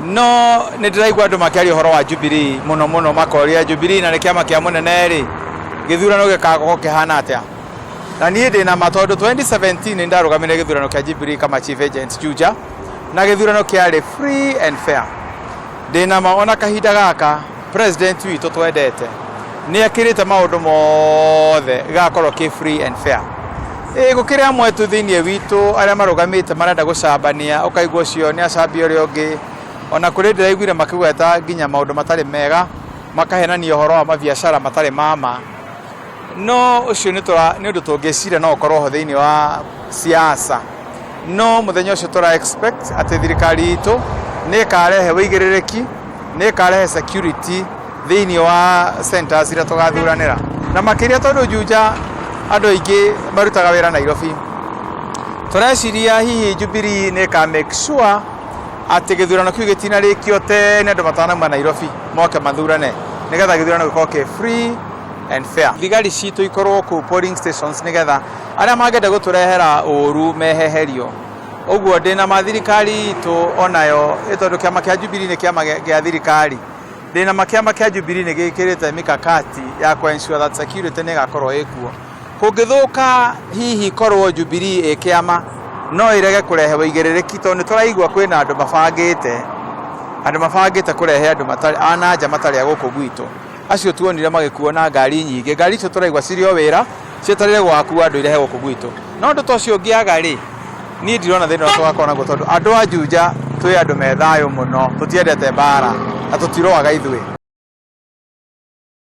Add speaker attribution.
Speaker 1: No nĩ ndĩraigua andũ makĩaria ũhoro wa Jubilee mũno mũno, makoria Jubilee na nĩ kĩama kĩa mũnene rĩ, gĩthurano gĩkakorwo kĩhana atĩa? Na niĩ ndĩ na ma tondũ 2017 nĩ ndarũgamĩrĩire gĩthurano kĩa Jubilee kama chief agent Juja, na gĩthurano kĩarĩ free and fair. Ndĩ na ma ona kahinda gaka president witũ twendete nĩ ekĩrĩte maũndũ mothe gĩgakorwo kĩ free and fair. Ĩ gũkĩrĩ amwe tu thĩinĩ witũ arĩa marũgamĩte marenda gũcambania, ũkaigua ũcio nĩ acambia ũrĩa ũngĩ. Ona kũrĩ ndĩraiguire makĩgweta nginya maũndũ matarĩ mega, makahenania ũhoro wa mabiacara matarĩ ma ma. No ũcio nĩ ũndũ tũngĩciria no ũkorwo ho thĩinĩ wa siasa. No mũthenya ũcio tũra expect atĩ thirikari itũ nĩ ĩkarehe ũigĩrĩrĩki, nĩ ĩkarehe security thĩinĩ wa centers iria tũgathuranĩra. Na makĩria tondũ Juja andũ aingĩ marutaga wĩra Nairobi. Tũreciria hihi Jubilee nĩ ĩka make sure atĩ gĩthurano kĩu gĩtinarĩkio tene andũ matanauma Nairobi moke mathurane nĩgetha gĩthurano gĩkorwo kĩ free and fair. Thigari citũ ikorwo kũu polling stations nĩgetha arĩa mangĩenda gũtũrehera ũru meheherio. Ũguo ndĩna ma thirikari itũ onayo tondũ kĩama kĩa Jubilee nĩ kĩama gĩa thirikari, ndĩna ma kĩama kĩa Jubilee nĩ gĩkĩrĩte mikakati ya kũ ensure that security nĩ ĩgakorwo ĩkuo. Kũngĩthũka hihi korwo Jubilee ĩ kĩama no ĩrege kũrehe ũigĩrĩrĩki tondũ nĩ tũraigua kwĩna andũ mabangĩte, andũ mabangĩte kũrehe andũ matarĩ a na nja matarĩ a gũkũ gwitũ. Acio tuonire magĩkuo na ngari nyingĩ, ngari icio tũraigua cirĩ o wĩra cietereire gũgakua andũ irehe gũkũ gwitũ. No ũndũ ta ũcio ũngĩaga rĩ, niĩ ndirona thĩna ũrĩa tũgakorwo naguo tondũ andũ a Juja twĩ andũ me thayũ mũno, tũtiendete mbara na tũtirũaga ithuĩ.